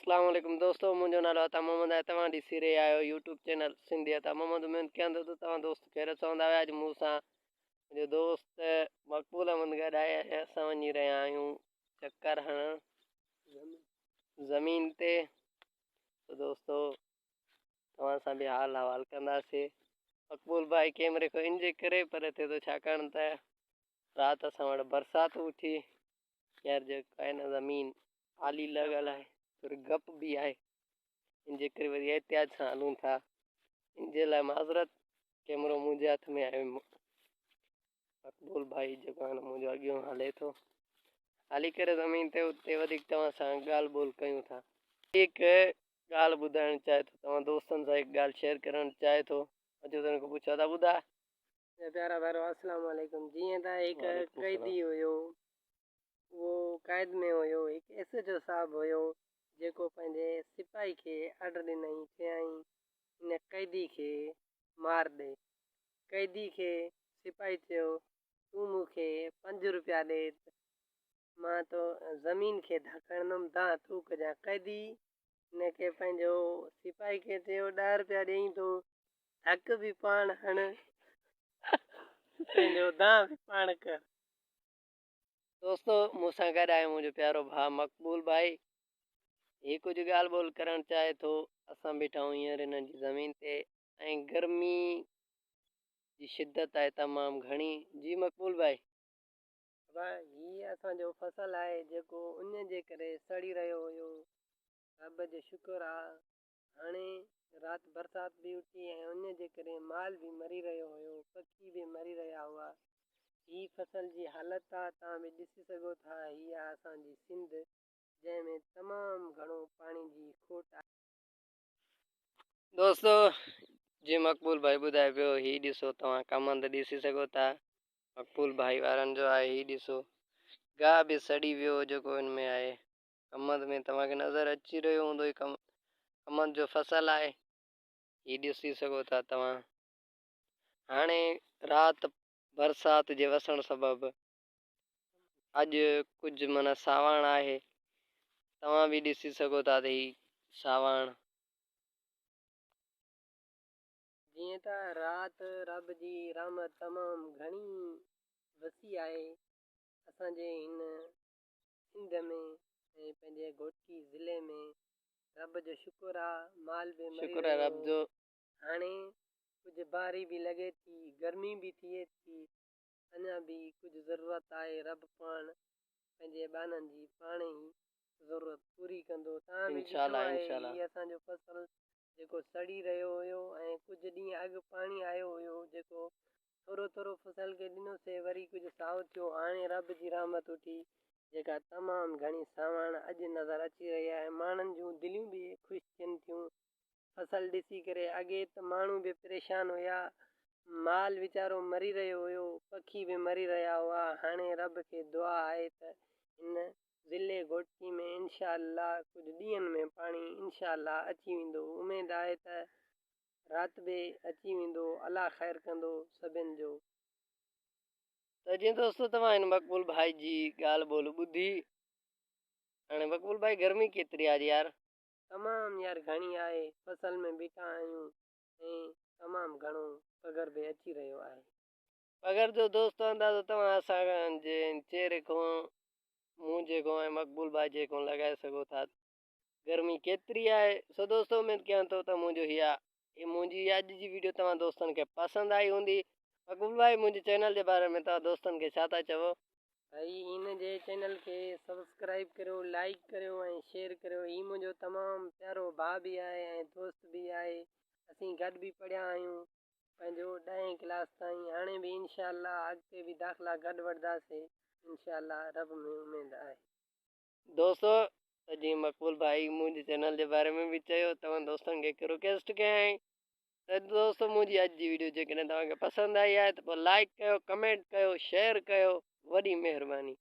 اسلام عليڪم دوستو منهنجو نالو عطا محمد آهي توهان ڏسي رهيا آهيو يوٽيوب چينل سنڌي عطا محمد اميد ڪيان ٿو ته توهان دوست خيريت سان هوندا اڄ مون سان منهنجو دوست مقبول احمد گڏ آهي ۽ اسان وڃي رهيا آهيون چڪر هڻڻ زمين تي ته دوستو توهان سان به حال احوال ڪنداسي مقبول ڀائي ڪيمري کان ان جي ڪري پري ٿئي ٿو ڇاڪاڻ ته رات اسان وٽ برسات اٺي يار جيڪو آهي نه زمين آلي لڳل آهي ٿوري گپ به آهي ان جي ڪري وري احتياط سان هلون ٿا ان جي لاء معذرت ڪيمرو منهنجي هٿ ۾ آهي مقبول ڀائي جيڪو آهي نه منهنجو اڳيون هلي ٿو هلي ڪري زمين تي اتي وڌيڪ توهان سان ڳالهه ٻولهه ڪيون ٿا هڪ ڳالهه ٻڌائڻ چاهي ٿو توهان دوستن سان هڪ ڳالهه شيئر ڪرڻ چاهي ٿو اچو ته هن کان پڇو ٿا ٻڌاء پيارا ڀائرو السلام عليڪم جيئن ته هڪ قيدي هيو اهو قيد ۾ هيو هڪ ايس ايڇ او صاحب هيو جيڪو پنهنجي سپاهي کي آرڊر ڏنائين چيائين هن قيدي کي مار ڏي قيدي کي سپاهي چيو تون مون کي پنج روپيا ڏي ته مان تو زمين کي ڌڪ هڻندم دانهن تون ڪجان قيدي هن کي پنهنجو سپاهي کي چيو ڏهه روپيا ڏئين ٿو ڌڪ به پاڻ هڻ پنهنجو دانهن به پاڻ ڪر. دوستو مون سان گڏ آهي منهنجو پيارو ڀاء مقبول ڀائي هي ڪجهه ڳالهه ٻولهه ڪرڻ چاهي ٿو اسان بيٺا آهيون هينئر هنن جي زمين تي ۽ گرمي جي شدت آهي تمام گهڻي جي مقبول ڀائي. بابا هي اسان جو فصل آهي جيڪو اڃ جي ڪري سڙي رهيو هيو رب جو شڪر آ هاڻي رات برسات به اٺي ۽ اڃ جي ڪري مال به مري رهيو هيو پکي به مري رهيا هئا هي فصل جي حالت آ توهان به ڏسي سگهو ٿا هي آ اسان جي سنڌ جنهن ۾ تمام گهڻو پاڻي جي کوٽ آهي. دوستو جي مقبول ڀائي ٻڌائي پيو هي ڏسو توهان ڪمند ڏسي سگهو ٿا مقبول ڀائي وارن جو آهي هي ڏسو گاهه به سڙي ويو جيڪو ان ۾ آهي ڪمند ۾ توهان کي نظر اچي رهيو هوندو هي ڪمند جو فصل آهي هي ڏسي سگهو ٿا توهان هاڻي رات برسات جي وسڻ سبب اڄ ڪجهه معنی ساواڻ آهي توهان به ڏسي سگهو ٿا ته هي ساواڻ جيئن ته رات رب جي رحمت تمام گهڻي وسيع آهي اسان جي هن سنڌ ۾ ۽ پنهنجي گهوٽڪي ضلعي ۾ رب جو شڪر آ مال به مري شڪر آهي رهيو رب هو جو. هاڻي ڪجهه باري به لڳي ٿي گرمي به ٿئي ٿي اڃا به ڪجهه ضرورت آهي رب پاڻ پنهنجي ٻانهن جي پاڻ ئي ضرورت پوري ڪندو توهان به انشاء ڏٺو الله آهي انشاء الله. هي اسان جو فصل جيڪو سڙي رهيو هيو ۽ ڪجهه ڏينهن اڳ پاڻي آيو هيو جيڪو ٿورو ٿورو فصل کي ڏنوسي وري ڪجهه سائو ٿيو هاڻي رب جي رحمت اٺي جيڪا تمام گهڻي ساواڻ اڄ نظر اچي رهي آهي ماڻهن جون دليون به خوش ٿين ٿيون فصل ڏسي ڪري اڳي ته ماڻهو به پريشان هيا مال ويچارو مري رهيو هيو پکي به مري رهيا هئا هاڻي رب کي دعا آهي ته هن ضلعي گهوٽڪي ۾ انشاء الله ڪجهه ڏينهن ۾ پاڻي انشاء الله اچي ويندو اميد آهي ته رات به اچي ويندو الله خير ڪندو سڀن جو. ته جيئن دوستو توهان هن مقبول ڀائي جي ڳالهه ٻولهه ٻڌي هاڻي مقبول ڀائي گرمي ڪيتري آهي يار. تمام يار گهڻي آهي فصل ۾ بيٺا آهيون ۽ تمام گهڻو پگهر به اچي رهيو آهي. پگهر جو دوستو اندازو توهان اسان جي چهري کان منهنجي کان ۽ مقبول ڀائي جي کان لڳائي سگهو ٿا گرمي ڪيتري آهي سو دوستو اميد ڪيان ٿو ته منهنجو هي منهنجي هي اڄ جي ويڊيو توهان دوستن کي پسند آئي هوندي مقبول ڀائي منهنجي چينل جي باري ۾ توهان دوستن کي ڇا ٿا چئو. ڀائي هن جي چينل کي سبسڪرائيب ڪريو لائيڪ ڪريو ۽ شيئر ڪريو هي منهنجو تمام پيارو ڀاء به آهي ۽ دوست به آهي اسين گڏ به پڙهيا آهيون پنهنجو ڏهين ڪلاس تائين هاڻي به انشاء الله اڳتي به داخلا گڏ وٺنداسين انشاء الله رب ۾ اميد آهي. دوستو ته جيئن مقبول ڀائي منهنجي چينل جي باري ۾ به چيو توهان دوستن کي هڪ رڪويسٽ ڪيائين ته دوستو منهنجي اڄ جي ويڊيو جيڪڏهن توهان کي پسند آئي آهي ته پوء لائڪ ڪيو ڪمينٽ ڪيو شيئر ڪيو وڏي مهرباني.